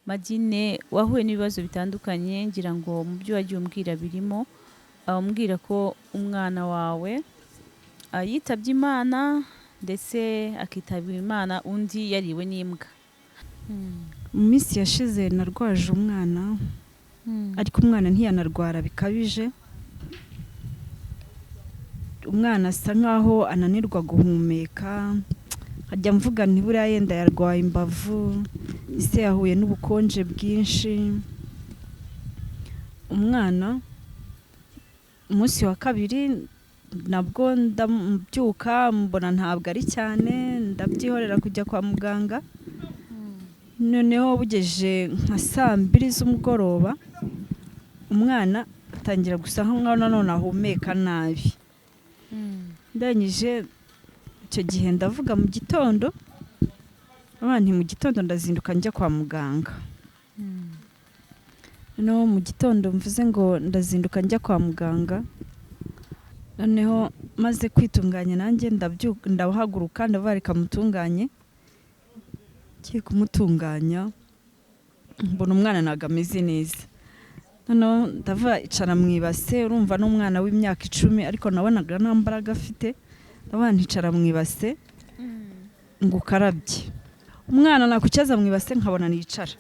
Madine, wahuye n'ibibazo bitandukanye, ngira ngo mu byo wagiye umbwira birimo umbwira ko umwana wawe yitabye Imana, ndetse akitaba Imana undi yariwe n'imbwa. Mu minsi yashize narwaje umwana, ariko umwana ntiyanarwara bikabije. Umwana asa nkaho ananirwa guhumeka, nkajya mvuga nti buriya yenda yarwaye imbavu, ese yahuye n'ubukonje bwinshi. Umwana umunsi wa kabiri nabwo ndabyuka mbona ntabwo ari cyane, ndabyihorera kujya kwa muganga. Noneho bugeje nka saa 2 z'umugoroba, umwana atangira gusa nkaho nanone ahumeka nabi. Ndangije icyo gihe ndavuga mu gitondo, abana mu gitondo ndazinduka njya kwa muganga. Noneho mu gitondo mvuze ngo ndazinduka njya kwa muganga, noneho maze kwitunganya nanjye ndabyuka, ndahaguruka, ndavuga reka mutunganye. Ngiye kumutunganya mbona umwana ntabwo ameze neza. Noneho ndavuga icara mu ibase, urumva n'umwana w'imyaka 10 ariko nabonaga nta mbaraga afite. Ndavuga nticara mu ibase ngo ukarabye. Umwana nakwicaza mu ibase nkabona nicara,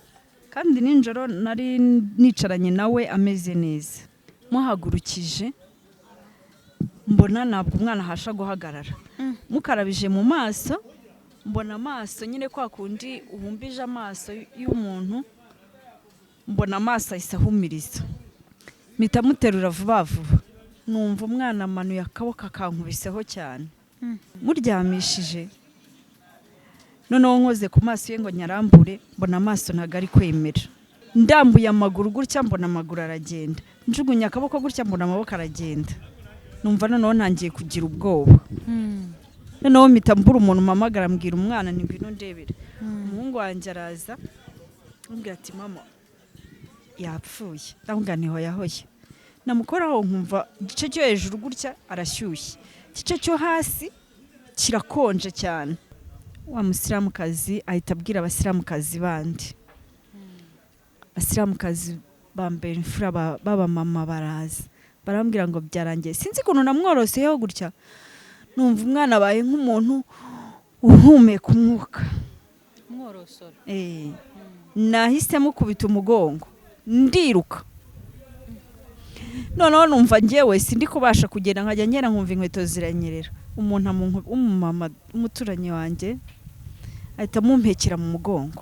kandi nijoro nari nicaranye nawe ameze neza. Muhagurukije mbona ntabwo umwana ahasha guhagarara. Mukarabije mu maso mbona amaso nyine kwa kundi uhumbije amaso y'umuntu, mbona amaso ahise ahumiriza. Mpita muterura vuba vuba, numva umwana amanuye akaboko akankubiseho cyane. Muryamishije noneho nkoze ku maso ye ngo nyarambure, mbona amaso ntabwo ari kwemera. Ndambuye amaguru gutya mbona amaguru aragenda, njugunya akaboko gutya mbona amaboko aragenda. Numva noneho ntangiye kugira ubwoba. Noneho mpita mbura umuntu mpamagara, mbwira umwana ni ngwino ndebere. Umuhungu wanjye araza, ambwira ati mama yapfuye. Ndamubwira nti hoya hoya. Namukoraho nkumva igice cyo hejuru gutya arashyushye, igice cyo hasi kirakonje cyane. Wa musilamukazi ahita abwira abasilamukazi bandi, abasilamukazi bambera imfura b'abamama baraza barambwira ngo byarangiye. Sinzi ukuntu namworoseyeho gutya, numva umwana abaye nk'umuntu uhumeka umwuka. Mworosora? Nahise mukubita umugongo ndiruka. Noneho numva njyewe sindi kubasha kugenda, nkajya ngera nkumva inkweto ziranyerera. Umuntu w'umumama w'umuturanyi wanjye ahita amumpekera mu mugongo,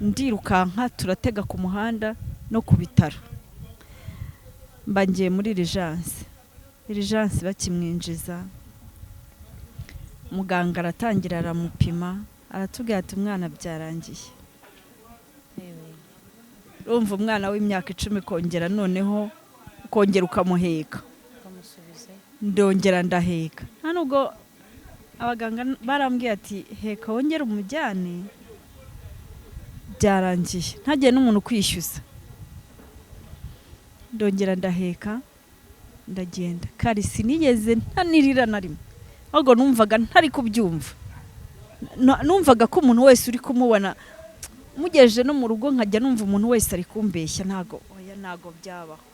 ndirukanka, turatega ku muhanda no ku bitaro. Mba ngiye muri urgence. Urgence bakimwinjiza, muganga aratangira aramupima, aratubwira ati umwana byarangiye. Urumva umwana w'imyaka 10 kongera noneho ukongera ukamuheka. Ndongera ndaheka. Nta nubwo abaganga barambwiye ati heka wongere umujyane, byarangiye, ntagire n'umuntu ukwishyuza. Ndongera ndaheka ndagenda. Kari sinigeze ntanirira na rimwe, ahubwo numvaga ntari kubyumva. Numvaga ko umuntu wese uri kumubona, mugejeje no mu rugo nkajya numva umuntu wese ari kumbeshya, ntago, oya, ntago byabaho.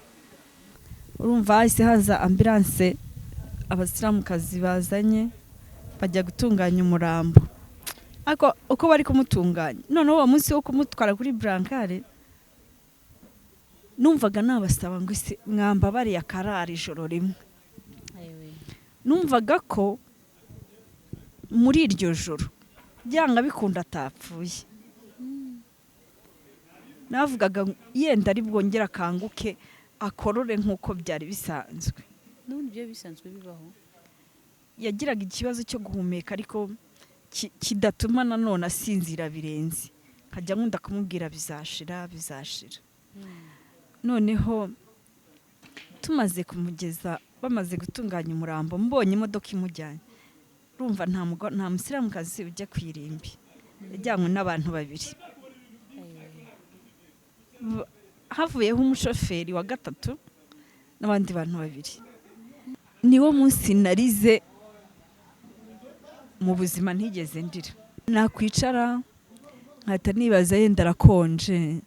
Urumva hahise haza ambulance, abasilamukazi bazanye bajya gutunganya umurambo. Ariko uko bari kumutunganya, noneho uwo munsi wo kumutwara kuri brancard, numvaga nabasaba ngo ese mwambabariye akarara ijoro rimwe. Numvaga ko muri iryo joro byanga bikunda atapfuye. Navugaga yenda ari bwongere akanguke akorore nk'uko byari bisanzwe. N'ubundi ibyo bisanzwe bibaho. Yagiraga ikibazo cyo guhumeka ariko kidatuma nanone asinzira birenze, nkajya nkunda kumubwira bizashira, bizashira. Noneho tumaze kumugeza, bamaze gutunganya umurambo, mbonye imodoka imujyanye, urumva nta musilamukazi ujya ku irimbi, yajyanywe n'abantu babiri. Havuyeho umushoferi wa gatatu n'abandi bantu babiri. Niwo munsi narize mu buzima ntigeze ndira. Nakwicara Nkahita nibaza yenda arakonje.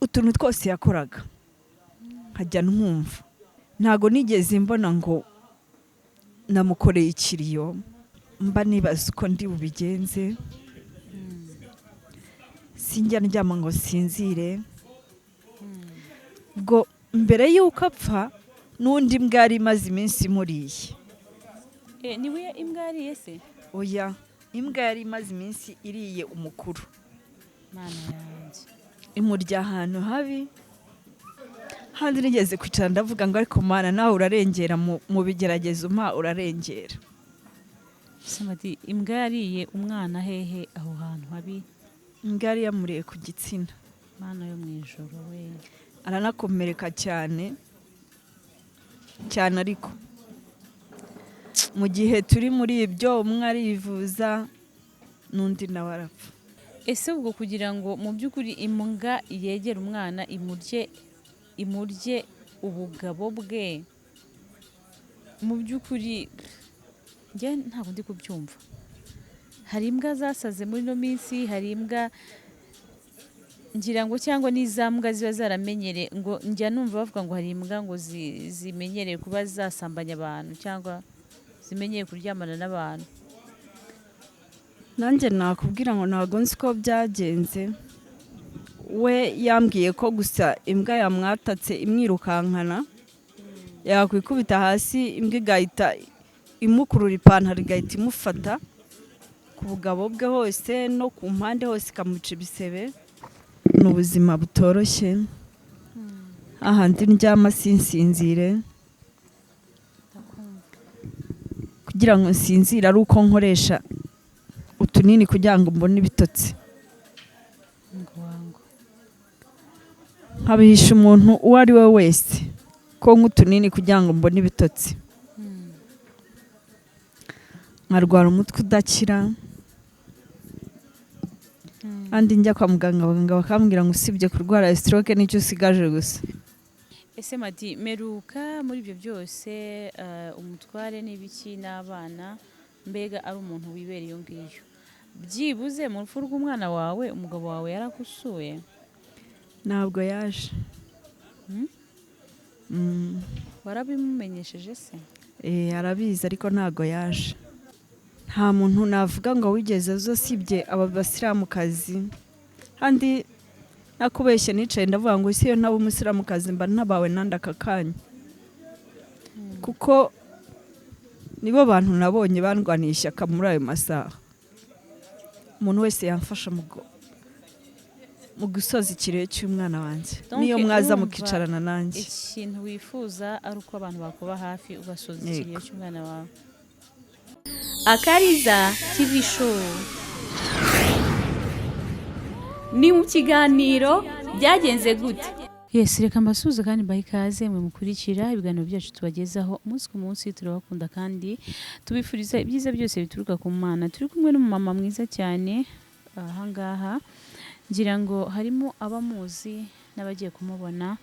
Utuntu twose yakoraga nkajya nkumva ntago nigeze mbona ngo namukoreye ikiriyo, mba nibaza uko ndi bubigenze. Sinjya ndyama ngo nsinzire. Ubwo mbere y'uko apfa n'undi mbwa yari imaze iminsi imuriye. Niwe imbwa yariye se? Oya, imbwa yari imaze iminsi iriye umukuru. Mana yanjye. Imurya ahantu habi. Handi nigeze kwicara ndavuga ngo ariko Mana, nawe urarengera mu bigeragezo mpa urarengera. Samadi, imbwa yariye umwana hehe aho hantu habi? Imbwa yari yamuriye ku gitsina. Mana yo mu ijoro we. Aranakomereka cyane cyane, ariko mu gihe turi muri ibyo umwe arivuza n'undi nawe arapfa. Ese ubwo kugira ngo mu by'ukuri imbwa yegere umwana imurye ubugabo bwe, mu by'ukuri njye ntabwo ndi kubyumva. Hari imbwa zasaze muri ino minsi, hari imbwa ngira ngo cyangwa n'iza mbwa ziba zaramenyereye, ngo njya numva bavuga ngo hari imbwa ngo zimenyereye kuba zasambanya abantu cyangwa zimenyereye kuryamana n'abantu. Nanjye nakubwira ngo ntabwo nzi uko byagenze. We yambwiye ko gusa imbwa yamwatatse imwirukankana, yakwikubita hasi imbwa igahita imukurura ipantaro igahita imufata ku bugabo bwe hose no ku mpande hose ikamuca ibisebe. Ni ubuzima butoroshye, ahandi ndyama sinsinzire, kugira ngo nsinzire ari uko nkoresha utunini kugira ngo mbone ibitotsi. Ngo wangu. Nkabihisha umuntu uwo ari we wese ko nk'utunini kugira ngo mbone ibitotsi. Nkarwara umutwe udakira, kandi njya kwa muganga abaganga bakambwira ngo usibye kurwara stroke nicyo usigaje gusa. Ese Madi, meruka muri ibyo byose umutware n'ibiki n'abana, mbega ari umuntu wibera iyo ngiyo, byibuze mu rupfu rw'umwana wawe umugabo wawe yaragusuye? Ntabwo yaje. Warabimumenyesheje se? Arabizi ariko ntabwo yaje. Nta muntu navuga ngo wigeze aza usibye aba basilamukazi. Kandi nakubeshye nicaye ndavuga ngo isi iyo ntaba umusilamukazi mba ntabawe nandi aka kanya, kuko nibo bantu nabonye bandwaniye ishyaka muri ayo masaha. Umuntu wese yamfasha mu gusoza ikiriyo cy'umwana wanjye, Donc, niyo mwaza urumva mukicarana nanjye. Ikintu wifuza ari uko abantu bakuba hafi ugasoza Yego. ikiriyo cy'umwana wawe. Akariza TV Show ni mu kiganiro Byagenze Gute. Yes, reka mbasuhuze kandi mbahe ikaze mwe mukurikira ibiganiro byacu tubagezaho umunsi ku munsi. Turabakunda kandi tubifuriza ibyiza byose bituruka ku Mana. Turi kumwe n'umumama mwiza cyane ahangaha, ngira ngo harimo abamuzi n'abagiye kumubona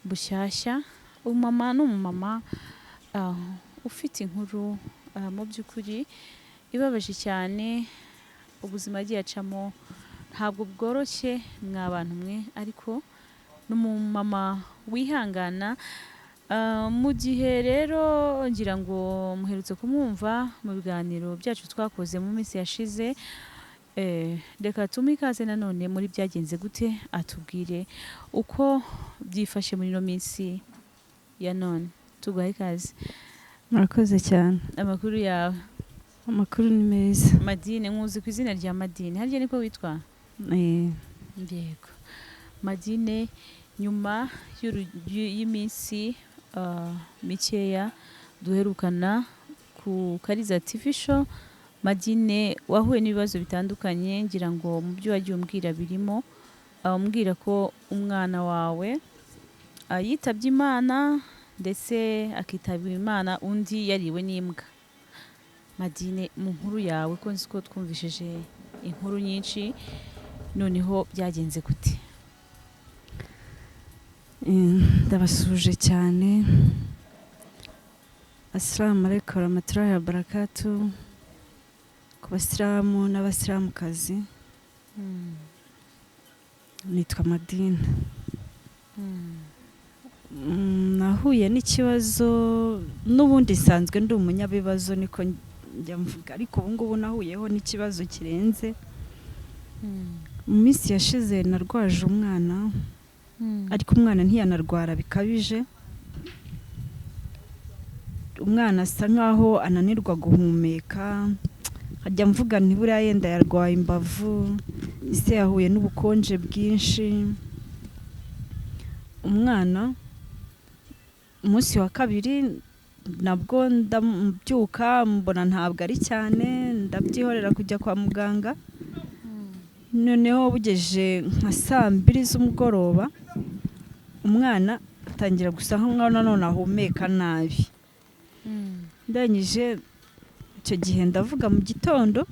bushyashya. Umumama ni umumama ufite inkuru mu by'ukuri ibabaje cyane. Ubuzima yagiye acamo ntabwo bworoshye mwa bantu mwe, ariko ni umumama wihangana. Mu gihe rero ngira ngo muherutse kumwumva mu biganiro byacu twakoze mu minsi yashize. Reka tumuhe ikaze nanone muri Byagenze Gute, atubwire uko byifashe muri ino minsi ya none. Tuguhaye ikaze. Murakoze cyane. Amakuru yawe? Amakuru ni meza. Madine, nkuzi ku izina rya Madine, harya niko witwa? Yego Madine, nyuma y'iminsi mikeya duherukana ku Kariza TV Show, Madine wahuye n'ibibazo bitandukanye, ngira ngo mu byo wagiye umbwira birimo umbwira ko umwana wawe yitabye Imana, ndetse akitaba Imana undi yariwe n'imbwa. Madine, mu nkuru yawe ko nzi ko twumvishije inkuru nyinshi, noneho byagenze gute? Ndabasuhuje cyane. Assalamu alaikum warahmatullahi wabarakatuh ku basilamu n'abasilamukazi. Nitwa Madina. Nahuye n'ikibazo. N'ubundi nsanzwe ndi umunyabibazo, niko njya mvuga, ariko ubu ngubu nahuyeho n'ikibazo kirenze. Mu minsi yashize narwaje umwana, ariko umwana ntiyanarwara bikabije. Umwana asa nkaho ananirwa guhumeka. Nkajya mvuga nti buriya yenda yarwaye imbavu, ese yahuye n'ubukonje bwinshi. Umwana umunsi wa kabiri nabwo ndabyuka mbona ntabwo ari cyane, ndabyihorera kujya kwa muganga. Noneho bugeje nka saa 2 z'umugoroba, umwana atangira gusa nkaho nanone ahumeka nabi. Ndangije icyo gihe ndavuga mu gitondo,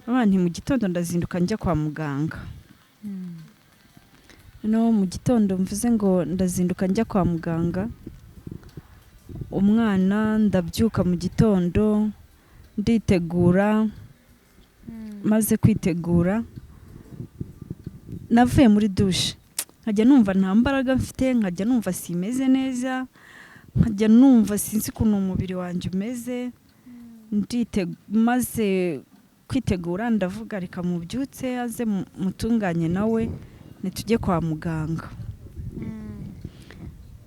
abana mu gitondo ndazinduka njya kwa muganga. Noneho mu gitondo mvuze ngo ndazinduka njya kwa muganga, umwana ndabyuka mu gitondo nditegura. Maze kwitegura, navuye muri douche nkajya numva nta mbaraga mfite, nkajya numva simeze neza, nkajya numva sinzi ukuntu umubiri wanjye umeze. Maze kwitegura ndavuga reka mubyutse aze mutunganye nawe ntitujye kwa muganga.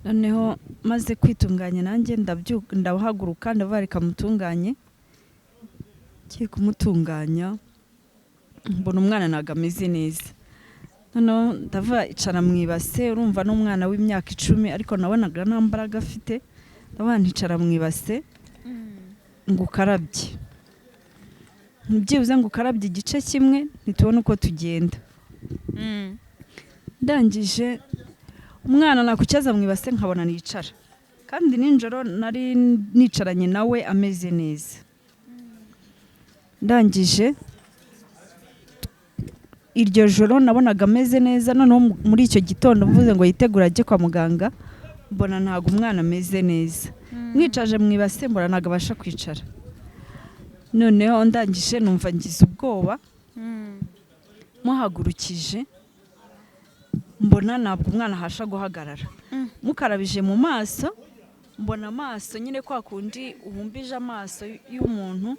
Noneho maze kwitunganya nanjye ndabyuka, ndahaguruka, ndavuga reka mutunganye. Ngiye kumutunganya mbona umwana ntabwo ameze neza. Noneho ndavuga icara mu ibase. Urumva n'umwana w'imyaka 10, ariko nabonaga nta mbaraga afite. Ndavuga nticara mu ibase ngo ukarabye, byibuze ngo ukarabye igice kimwe ntitubone uko tugenda. Ndangije umwana nakwicaza mu ibase nkabona nicara, kandi nijoro nari nicaranye nawe ameze neza. Ndangije iryo joro nabonaga ameze neza. Noneho muri icyo gitondo mvuze ngo yitegure ajye kwa muganga, mbona ntabwo umwana ameze neza. Mwicaje mu ibase mbona ntabwo abasha kwicara. Noneho ndangije numva ngize ubwoba. Muhagurukije mbona ntabwo umwana ahasha guhagarara. Mukarabije mu maso mbona amaso nyine kwa kundi uhumbije amaso y'umuntu,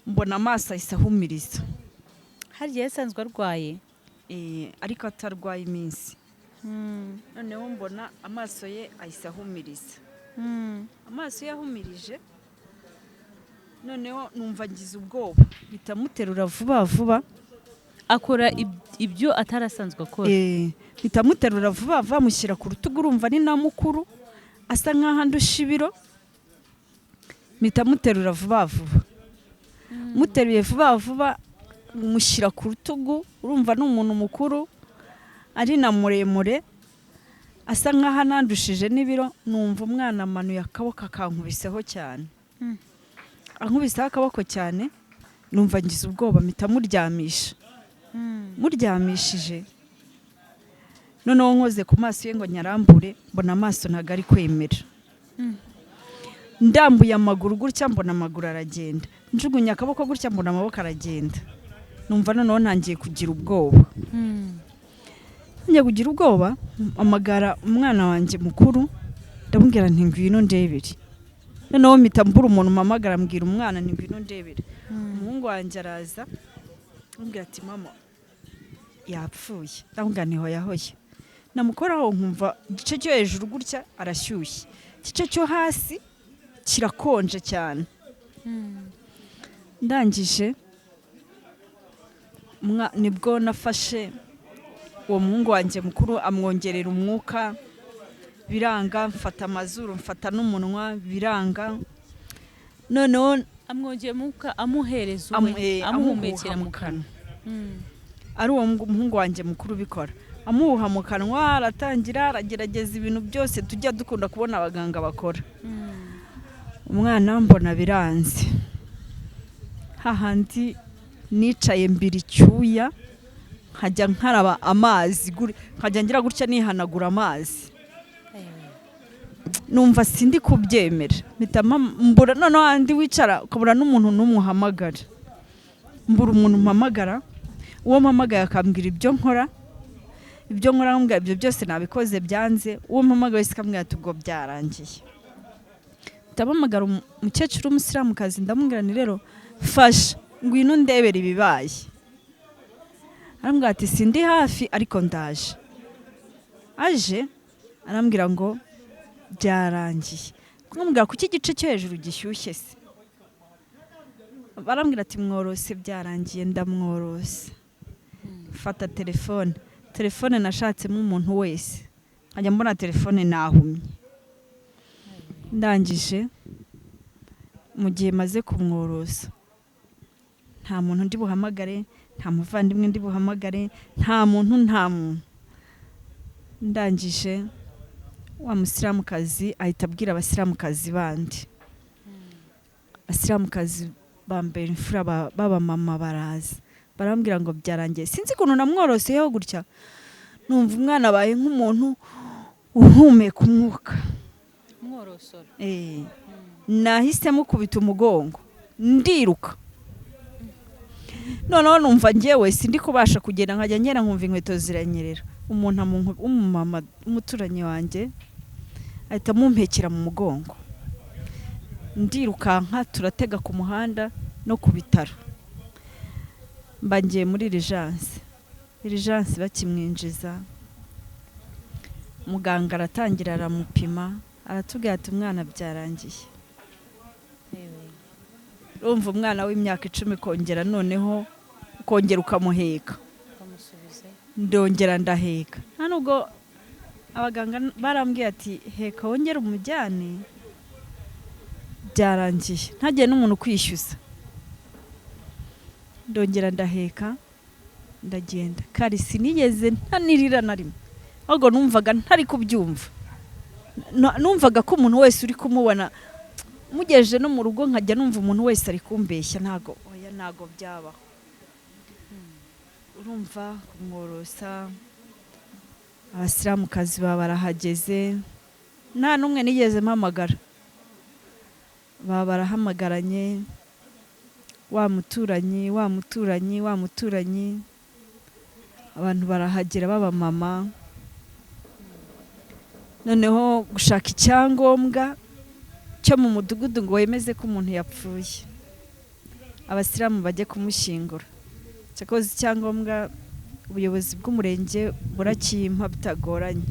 mbona amaso ahise ahumiriza. Harya yasanzwe arwaye? Ariko atarwaye iminsi. Noneho mbona amaso ye ahise ahumiriza. Amaso ye ahumirije, noneho numva ngize ubwoba, mpita muterura vuba vuba. Akora ibyo atarasanzwe akora. Mpita muterura vuba vuba mushyira ku rutugu. Urumva ni na mukuru, asa nkaho andusha ibiro. Mpita muterura vuba vuba, muteruye vuba vuba mushyira ku rutugu. Urumva ni umuntu mukuru, ari na muremure, asa nkaho anandushije n'ibiro. Numva umwana amanuye akaboko akankubiseho cyane. Ankubiseho akaboko cyane, numva ngize ubwoba, mpita muryamisha. Muryamishije, noneho nkoze ku maso ye ngo nyarambure, mbona amaso ntabwo ari kwemera. Ndambuye amaguru gutya mbona amaguru aragenda, njugunya akaboko gutya mbona amaboko aragenda. Numva noneho ntangiye kugira ubwoba. Ntangiye kugira ubwoba, amagara umwana wanjye mukuru, ndamubwira nti ngwino ndebere. Noneho mpita mbura umuntu mpamagara, mbwira umwana nti ngwino ndebere. Umuhungu wanjye araza, ambwira ati mama yapfuye. Ndamubwira nti hoya hoya. Namukoraho nkumva igice cyo hejuru gutya arashyushye, igice cyo hasi kirakonje cyane. Ndangije nibwo nafashe uwo muhungu wanjye mukuru, amwongerera umwuka biranga, mfata amazuru, mfata n'umunwa biranga. Noneho Amwongera umwuka amuhereza uwe? Amuhumekera Amuhumekera mu kanwa? Ari uwo muhungu wanjye mukuru ubikora, amuhuha mu kanwa. Aratangira aragerageza ibintu byose tujya dukunda kubona abaganga bakora. Umwana mbona biranze. Hahandi nicaye mbira icyuya, nkajya nkaraba amazi, nkajya ngira gutya nihanagura amazi. Numva sindi kubyemera, mpita mbura. Noneho handi wicara ukabura n'umuntu n'umwe uhamagara, mbura umuntu mpamagara. Uwo mpamagaye akambwira ibyo nkora, ibyo nkora nkambwira ibyo byose nabikoze byanze. Uwo mpamagaye wese akambwira ati ubwo byarangiye. Ndabahamagara umukecuru w'umusilamukazi, ndamubwira nti rero fasha, ngwino ndebere ibibaye. Arambwira ati sindi hafi ariko ndaje. Aje arambwira ngo byarangiye. Nkamubwira kuki igice cyo hejuru gishyushye se? Barambwira ati mworose byarangiye. Ndamworose, fata telefone. Telefone nashatsemo umuntu wese, nkajya mbona telefone nahumye. Ndangije mu gihe maze kumworosa, nta muntu ndi buhamagare, nta muvandimwe ndi buhamagare, nta muntu, nta muntu. Ndangije wa musilamukazi ahita abwira abasilamukazi bandi, abasilamukazi bambera imfura b'abamama baraza barambwira ngo byarangiye. Sinzi ukuntu namworoseyeho gutya, numva umwana abaye nk'umuntu uhumeka umwuka. Mworosora? Nahise mukubita umugongo ndiruka. Noneho numva njyewe sindi kubasha kugenda, nkajya ngenda nkumva inkweto ziranyerera. Umuntu w'umumama w'umuturanyi wanjye ahita amumpekera mu mugongo, ndirukanka, turatega ku muhanda no ku bitaro. Mba ngiye muri urgence. Urgence bakimwinjiza, muganga aratangira aramupima, aratubwira ati umwana byarangiye. Urumva umwana w'imyaka 10 kongera noneho ukongera ukamuheka. Ukamusubizayo. Ndongera ndaheka. Nta nubwo abaganga barambwiye ati heka wongere umujyane, byarangiye, ntagire n'umuntu ukwishyuza. Ndongera ndaheka ndagenda. Kari sinigeze ntanirira na rimwe, ahubwo numvaga ntari kubyumva. Numvaga ko umuntu wese uri kumubona mugejeje no mu rugo, nkajya numva umuntu wese ari kumbeshya, ntago, oya, ntago byabaho. Urumva kumworosa, abasilamukazi baba barahageze, nta n'umwe nigeze mpamagara, baba barahamagaranye, wa muturanyi, wa muturanyi, wa muturanyi, abantu barahagera baba mama. Noneho gushaka icyangombwa cyo mu mudugudu ngo wemeze ko umuntu yapfuye, abasilamu bajye kumushyingura. Cyakoze icyangombwa ubuyobozi bw'umurenge burakimpa bitagoranye.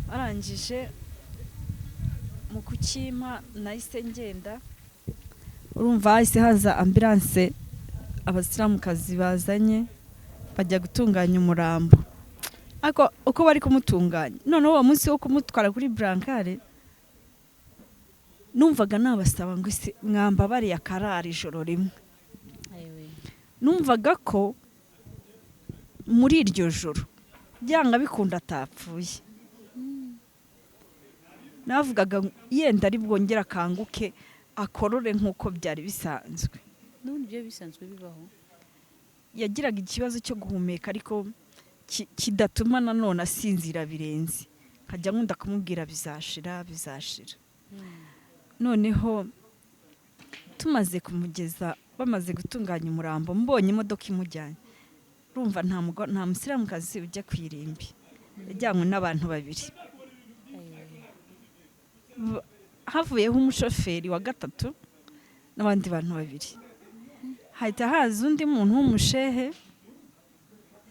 Barangije mu kukimpa nahise ngenda. Urumva hahise haza ambulance abasilamukazi bazanye, bajya gutunganya umurambo. Ariko uko bari kumutunganya, noneho uwo munsi wo kumutwara kuri brancard, numvaga nabasaba ngo ese mwambabariye akarara ijoro rimwe. Numvaga ko muri iryo joro byanga bikunda atapfuye. Navugaga yenda ari bwongere akanguke akorore nk'uko byari bisanzwe. N'ubundi ibyo bisanzwe bibaho. Yagiraga ikibazo cyo guhumeka ariko kidatuma nanone asinzira birenze. Nkajya nkunda kumubwira bizashira, bizashira. Noneho tumaze kumugeza, bamaze gutunganya umurambo, mbonye imodoka imujyanye, urumva nta musilamukazi ujya ku irimbi, yajyanywe n'abantu babiri. Havuyeho umushoferi wa gatatu n'abandi bantu babiri, hahita haza undi muntu w'umushehe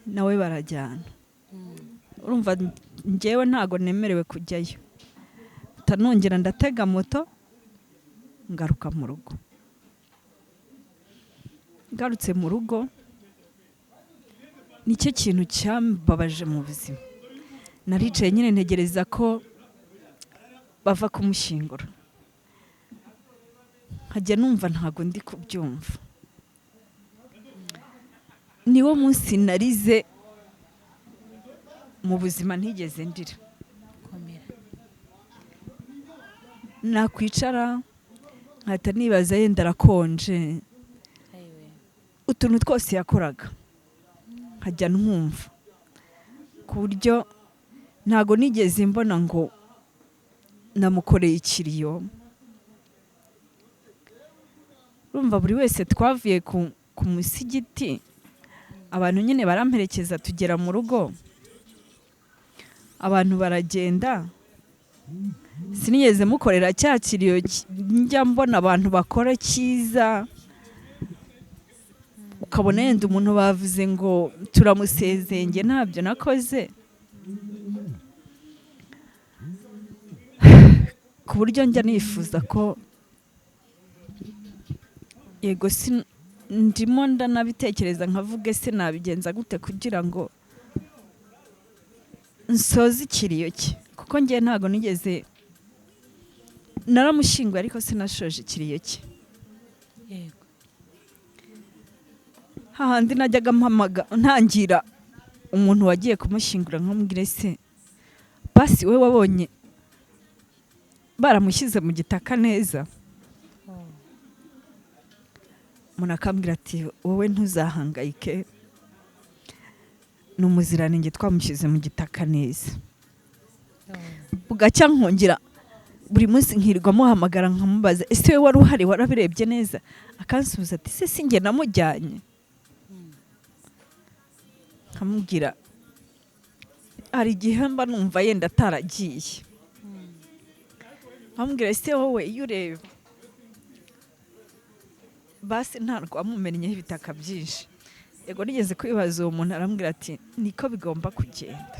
nawe barajyana. Urumva njyewe ntago nemerewe kujyayo. Nongera ndatega moto ngaruka mu rugo. Ngarutse mu rugo, nicyo kintu cyambabaje mu buzima. Naricaye nyine ntegereza ko bava kumushyingura, nkajya numva ntago ndi kubyumva. Niwo munsi narize mu buzima ntigeze ndira. Komera. Nakwicara nkahita nibaza yenda arakonje, utuntu twose yakoraga nkajya nkumva, ku buryo ntago nigeze mbona ngo namukoreye ikiriyo. Urumva buri wese twavuye ku musigiti. Abantu nyine baramperekeza tugera mu rugo, abantu baragenda. Sinigeze mukorera cya kiriyo njya mbona abantu bakora cyiza, ukabona yenda umuntu bavuze ngo turamusezeye, njye ntabyo nakoze, ku buryo njya nifuza ko yego ndimo ndanabitekereza nkavuga ese nabigenza gute kugira ngo nsoze ikiriyo cye, kuko njye ntago nigeze naramushyinguye ariko sinashoje ikiriyo cye. Yego. Hahandi najyaga mpamaga ntangira umuntu wagiye kumushyingura nkamubwira ese basi we wabonye baramushyize mu gitaka neza, umuntu akambwira ati wowe ntuzahangayike, ni umuziranenge twamushyize mu gitaka neza. Bugacya nkongera buri munsi nkirirwa muhamagara nkamubaza ese we wari uhari warabirebye neza, akansubiza ati se sinjye namujyanye. Nkamubwira hari igihe mba numva yenda ataragiye, nkamubwira ese wowe iyo ureba basi ntabwo wamumennyeho ibitaka byinshi. Yego nigeze kwibaza uwo muntu arambwira ati niko bigomba kugenda,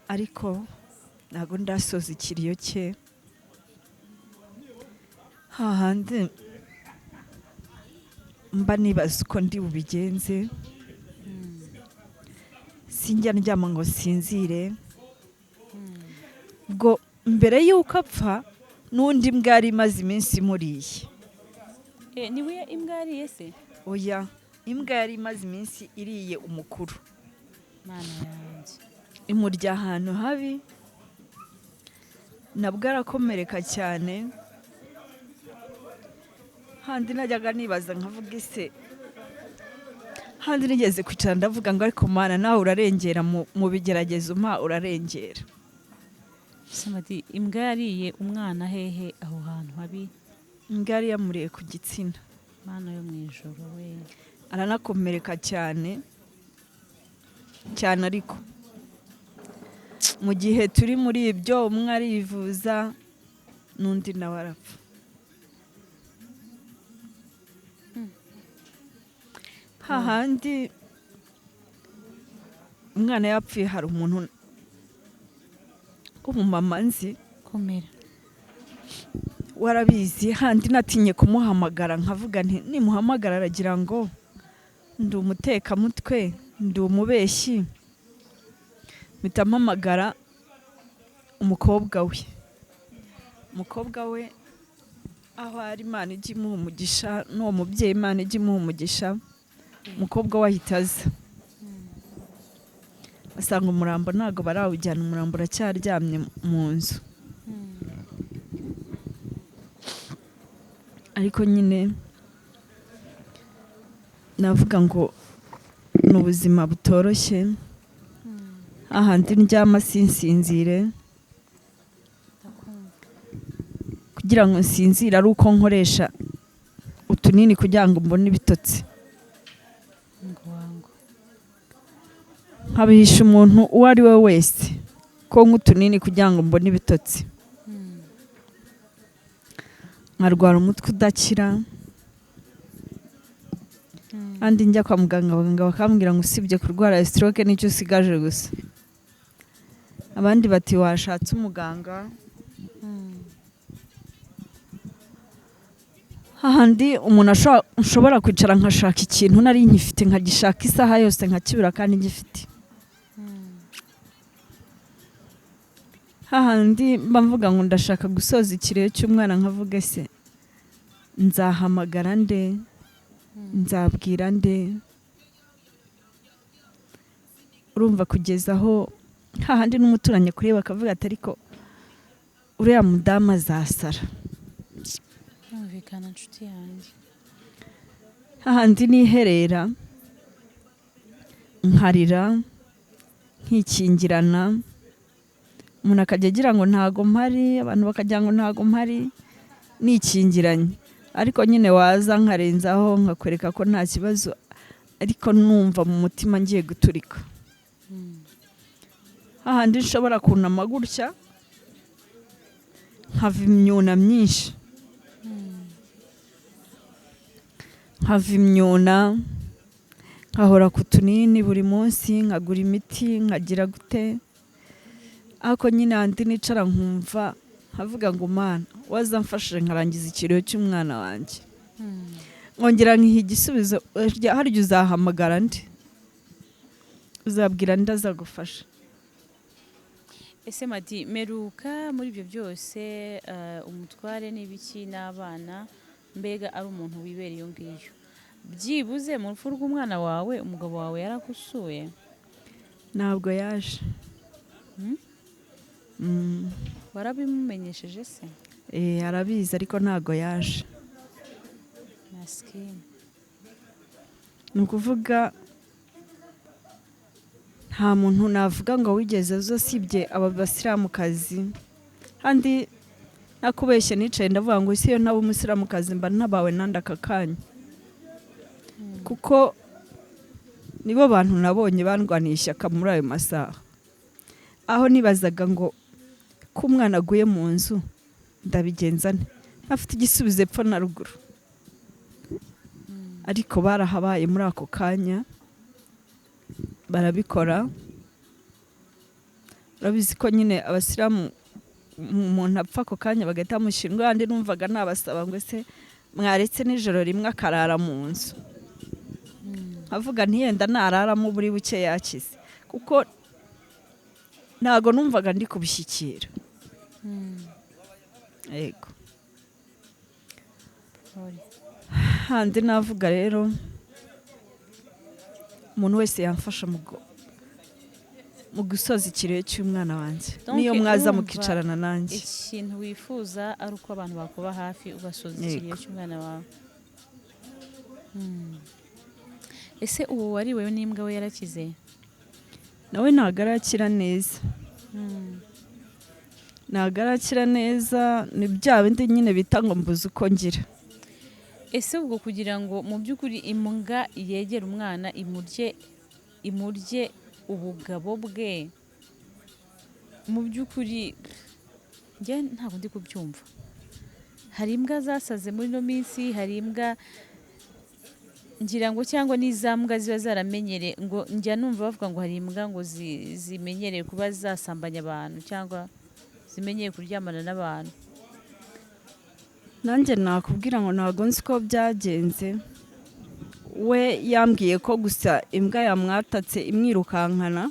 ariko ntabwo ndasoza ikiriyo cye. Hahandi mba nibaza uko ndi bubigenze, sinjya ndyama ngo sinzire. Ubwo mbere y'uko apfa n'undi mbwa yari imaze iminsi imuriye. Niwe imbwa yariye se? Oya, imbwa yari imaze iminsi iriye umukuru. Mana yanjye. Imurya ahantu habi, nabwo arakomereka cyane. Handi najyaga nibaza nkavuga ese, handi nigeze kwicara ndavuga ngo ariko Mana nawe urarengera mu bigeragezo mpa urarengera. Samadi, imbwa yariye umwana hehe aho hantu habi? Imbwa yari yamuriye ku gitsina. Mana yo mu ijoro we. Aranakomereka cyane cyane, ariko mu gihe turi muri ibyo umwe arivuza n'undi nawe arapfa. Hahandi umwana yapfuye hari umuntu w'umumama nzi komera warabizi, handi natinye kumuhamagara nkavuga nti nimuhamagara aragira ngo ndi umutekamutwe, ndi umubeshyi. Mpita mpamagara umukobwa we. Umukobwa we aho ari Imana ijya imuha umugisha, n'uwo mubyeyi Imana ijya imuha umugisha. Umukobwa we ahita aza asanga umurambo ntabwo barawujyana, umurambo uracyaryamye mu nzu. Ariko nyine navuga ngo ni ubuzima butoroshye. Ahandi ndyama sinsinzire, kugira ngo nsinzire ari uko nkoresha utunini kugira ngo mbone ibitotsi. Nkabihisha umuntu uwo ari we wese ko nk'utunini kugira ngo mbone ibitotsi. Nkarwara umutwe udakira. Kandi njya kwa muganga abaganga bakambwira ngo usibye kurwara stroke nicyo usigaje gusa. Abandi bati washatse umuganga. Hahandi umuntu ashobora kwicara nkashaka ikintu nari nkifite nkagishaka isaha yose nkakibura kandi ngifite. Hahandi mba mvuga ngo ndashaka gusoza ikiriyo cy'umwana nkavuga ese nzahamagara nde, nzabwira nde. Urumva kugeza aho hahandi n'umuturanyi kureba akavuga ati ariko uriya mudamu azasara. Yumvikana nshuti yanjye. Hahandi niherera nkarira nkikingirana, umuntu akajya agira ngo ntago mpari, abantu bakagira ngo ntago mpari, nikingiranye. Ariko nyine waza nkarenzaho nkakwereka ko nta kibazo, ariko numva mu mutima ngiye guturika. Hahandi nshobora kunama gutya nkava imyuna myinshi, nkava imyuna, nkahora ku tunini buri munsi, nkagura imiti, nkagira gute. Ariko nyine handi nicara nkumva nkavuga ngo Mana wazamfashije nkarangiza ikiriyo cy'umwana wanjye, nkongera nkiha igisubizo. Harya uzahamagara ndi, uzabwira ndi azagufasha. Ese Madi, meruka muri ibyo byose, umutware n'ibiki n'abana, mbega ari umuntu wibera iyo ngiyo, byibuze mu rupfu rw'umwana wawe umugabo wawe yaragusuye? Ntabwo yaje. Warabimumenyesheje se? Arabizi ariko ntabwo yaje. Masikini. Ni ukuvuga nta muntu navuga ngo wigeze aza usibye aba basilamukazi. Kandi nakubeshye nicaye ndavuga ngo ese iyo ntaba umusilamukazi mba ntabawe nandi aka kanya, kuko nibo bantu nabonye bandwaniye ishyaka muri ayo masaha, aho nibazaga ngo ko umwana aguye mu nzu ndabigenza nte, ntafite igisubizo epfo na ruguru. Ariko barahabaye muri ako kanya barabikora. Urabizi ko nyine abasilamu umuntu apfa ako kanya bagahita bamushyingura. Andi numvaga nabasaba ngo ese mwaretse nijoro rimwe akarara mu nzu, nkavuga ntiyenda nararamo buri buke yakize, kuko ntago numvaga ndi kubishyikira. Yego. Handi navuga rero umuntu wese yamfasha mu gusoza ikiriyo cy'umwana wanjye, niyo mwaza mukicarana nanjye. Ikintu wifuza ari uko abantu bakuba hafi ugasoza ikiriyo cy'umwana wawe. Ese uwo wariwe n'imbwa we yarakize? Nawe ntabwo arakira neza. Ntabwo arakira neza, ni bya bindi nyine bita ngo mbuze uko ngira. Ese ubwo kugira ngo mu by'ukuri imbwa yegere umwana imurye ubugabo bwe, mu by'ukuri njye ntabwo ndi kubyumva. Hari imbwa zasaze muri ino minsi, hari imbwa ngira ngo cyangwa n'iza mbwa ziba zaramenyereye, ngo njya numva bavuga ngo hari imbwa ngo zimenyereye kuba zasambanya abantu cyangwa zimenyereye kuryamana n'abantu. Nanjye nakubwira ngo ntabwo nzi ko byagenze. We yambwiye ko gusa imbwa yamwatatse imwirukankana,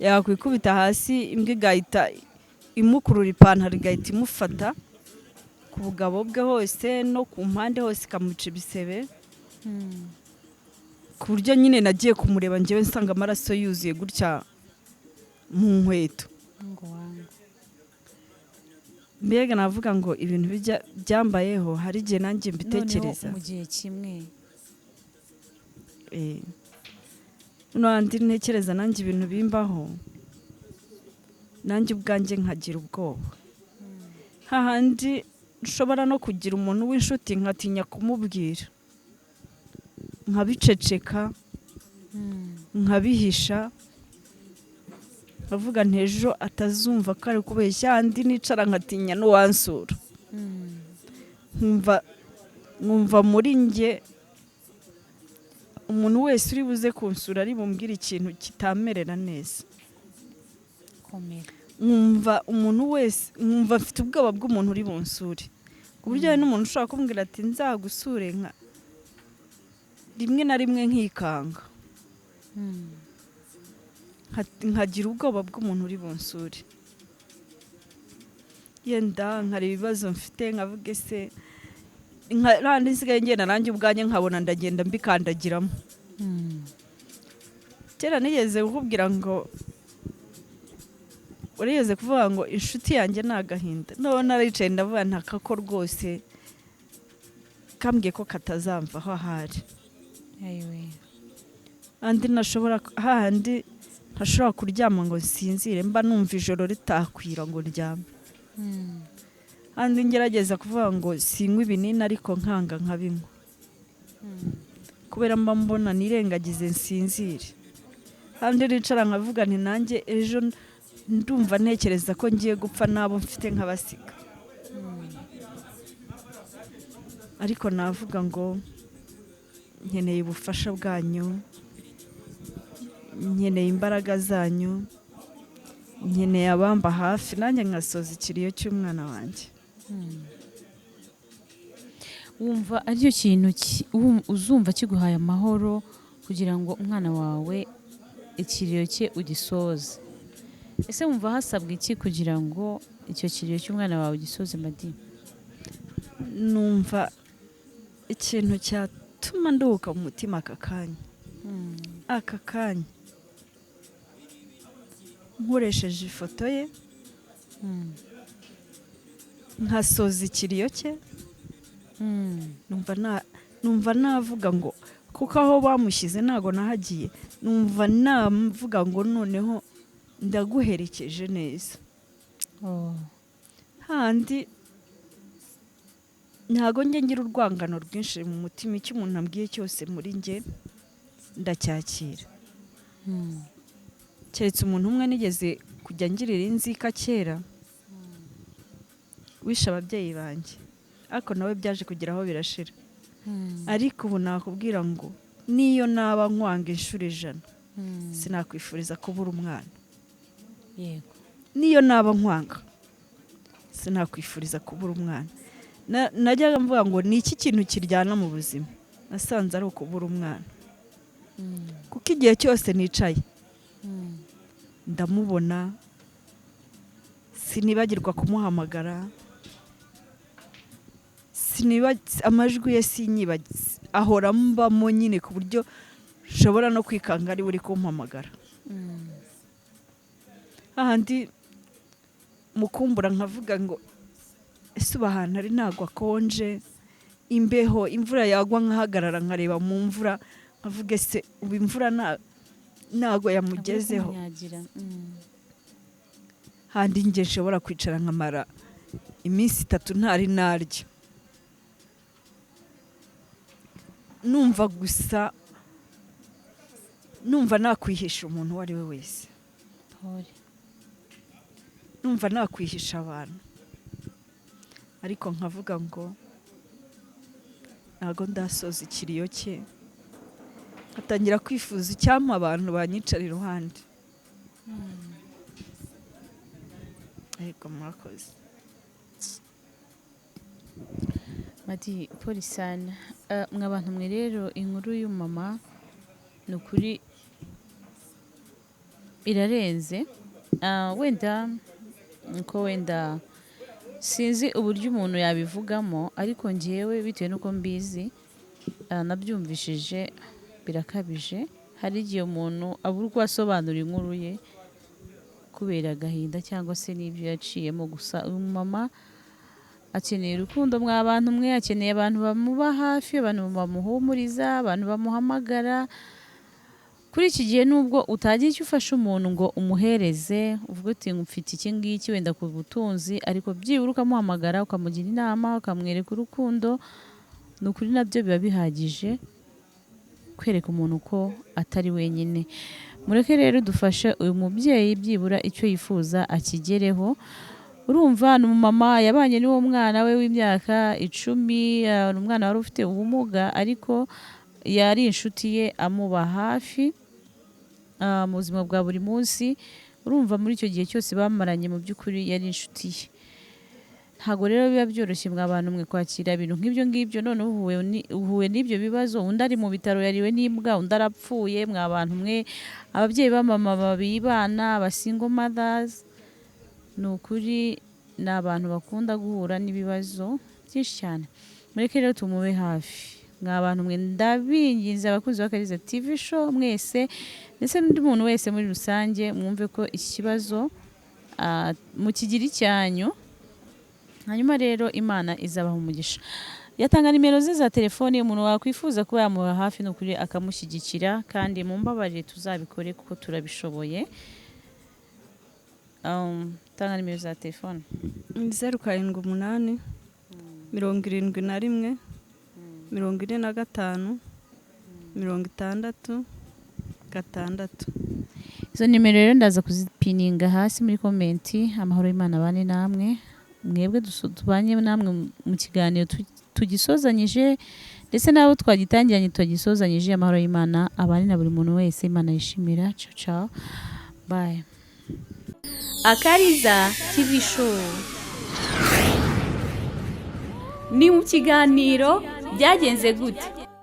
yakwikubita hasi imbwa igahita imukurura ipantaro igahita imufata ku bugabo bwe hose no ku mpande hose ikamuca ibisebe, ku buryo nyine nagiye kumureba njyewe nsanga amaraso yuzuye gutya mu nkweto. Mbega navuga ngo ibintu byambayeho hari igihe nanjye mbitekereza mu gihe kimwe. N'andi ntekereza nanjye ibintu bimbaho nanjye ubwanjye nkagira ubwoba. Hahandi nshobora no kugira umuntu w'inshuti nkatinya kumubwira, nkabiceceka, nkabihisha, nkavuga ntejo atazumva ko ari kubeshya. Andi nicara nkatinya n'uwansura, nkumva muri njye umuntu wese uri buze kunsura ari bumbwire ikintu kitamerera neza. Nkumva umuntu wese, nkumva mfite ubwoba bw'umuntu uri bunsure, ku buryo hari n'umuntu ushobora kumbwira ati nzagusure, nka rimwe na rimwe nkikanga, nkagira ubwoba bw'umuntu uri bunsure. Yenda nkareba ibibazo mfite nkavuga ese nandi nsigaye ngenda nanjye ubwanjye nkabona ndagenda mbikandagiramo. Kera nigeze kukubwira ngo urigeze kuvuga ngo inshuti yanjye ni agahinda, none naricaye ndavuga ntakako rwose kambwiye ko katazamvaho ahari. Andi nashobora hahandi ntashobora kuryama ngo nsinzire, mba numva ijoro ritakwira ngo ndyame. Handi ngerageza kuvuga ngo sinywa ibinini, ariko nkanga nkabinywa kubera mba mbona nirengagize nsinzire. Handi nicara nkavuga nti nanjye ejo ndumva ntekereza ko ngiye gupfa n'abo mfite nkabasiga. Ariko navuga ngo nkeneye ubufasha bwanyu, nkeneye imbaraga zanyu, nkeneye abamba hafi nanjye nkasoza ikiriyo cy'umwana wanjye. Wumva aricyo kintu uzumva kiguhaye amahoro kugira ngo umwana wawe ikiriyo cye ugisoze? Ese wumva hasabwa iki kugira ngo icyo kiriyo cy'umwana wawe ugisoze, Madi? Numva ikintu cyatuma nduhuka mu mutima aka kanya, aka kanya nkoresheje ifoto ye nkasoza ikiriyo cye, numva navuga ngo kuko aho bamushyize ntago nahagiye, numva navuga ngo noneho ndaguherekeje neza. Handi ntago njye ngira urwangano rwinshi mu mutima, icyo umuntu ambwiye cyose muri njye ndacyakira. Keretse umuntu umwe nigeze kujya ngirira inzika kera, wishe ababyeyi banjye, ariko nawe byaje kugera aho birashira. Ariko ubu nakubwira ngo niyo naba nkwanga inshuro 100, sinakwifuriza kubura umwana. Yego. Niyo naba nkwanga sinakwifuriza kubura umwana. Najyaga mvuga ngo ni iki kintu kiryana mu buzima, nasanze ari ukubura umwana. Kuko igihe cyose nicaye ndamubona, sinibagirwa kumuhamagara, amajwi ye sinyibagiza, ahora mbamo nyine ku buryo nshobora no kwikanga ari uri kumpamagara. Ahandi mukumbura nkavuga ngo ese uba ahantu ari ntago akonje, imbeho, imvura yagwa nkahagarara nkareba mu mvura nkavuga ese ubu imvura ntago yamugezeho. Handi njye nshobora kwicara nkamara iminsi 3 ntari narya, numva gusa numva nakwihisha umuntu uwo ari we wese, numva nakwihisha abantu, ariko nkavuga ngo ntago ndasoza ikiriyo cye, nkatangira kwifuza icyampa abantu banyicara iruhande. Ariko murakoze. Madi polisana, mwa bantu mwe rero inkuru y'umama ni ukuri irarenze. Wenda nko wenda sinzi uburyo umuntu yabivugamo, ariko ngewe bitewe n'uko mbizi nabyumvishije birakabije. Hari igihe umuntu abura uko asobanura inkuru ye kubera agahinda cyangwa se n'ibyo yaciyemo. Gusa uyu mama akeneye urukundo mwa bantu mwe, akeneye abantu bamuba hafi, abantu bamuhumuriza, abantu bamuhamagara. Kuri iki gihe nubwo utagira icyo ufasha umuntu ngo umuhereze uvuge uti mfite iki ngiki wenda ku butunzi, ariko byibura ukamuhamagara ukamugira inama ukamwereka urukundo, ni ukuri nabyo biba bihagije kwereka umuntu ko atari wenyine. Mureke rero dufashe uyu mubyeyi byibura icyo yifuza akigereho. Urumva ni umumama yabanye n'uwo mwana we w'imyaka 10, ni umwana wari ufite ubumuga ariko yari inshuti ye amuba hafi mu buzima bwa buri munsi. Urumva muri icyo gihe cyose bamaranye mu by'ukuri yari inshuti ye. Ntabwo rero biba byoroshye mwa bantu mwe kwakira ibintu nk'ibyo ngibyo, none uhuye n'ibyo bibazo, undi ari mu bitaro yariwe n'imbwa, undi arapfuye. Mwa bantu mwe, ababyeyi b'amama bibana, aba single mothers, ni ukuri ni abantu bakunda guhura n'ibibazo byinshi cyane. Mureke rero tumube hafi mwa bantu mwe, ndabinginze abakunzi ba Kariza TV show mwese ndetse n'undi muntu wese muri rusange, mwumve ko iki kibazo mukigira icyanyu. Hanyuma rero Imana izabaha umugisha. Yatanga nimero ze za telefoni umuntu wakwifuza kuba yamuba hafi, ni ukuri akamushyigikira, kandi mumbabarire tuzabikore kuko turabishoboye. Tanga nimero za telefone. Ni 078 71 45 60 6. Izo nimero rero ndaza kuzipininga hasi muri comment. Amahoro y'Imana abane namwe, mwebwe tubanye namwe mu kiganiro tugisozanyije, ndetse n'abo twagitangiranye tugisozanyije. Amahoro y'Imana abane na buri muntu wese Imana yishimira. Ciao ciao, bye. Akariza TV Show ni mu kiganiro Byagenze Gute.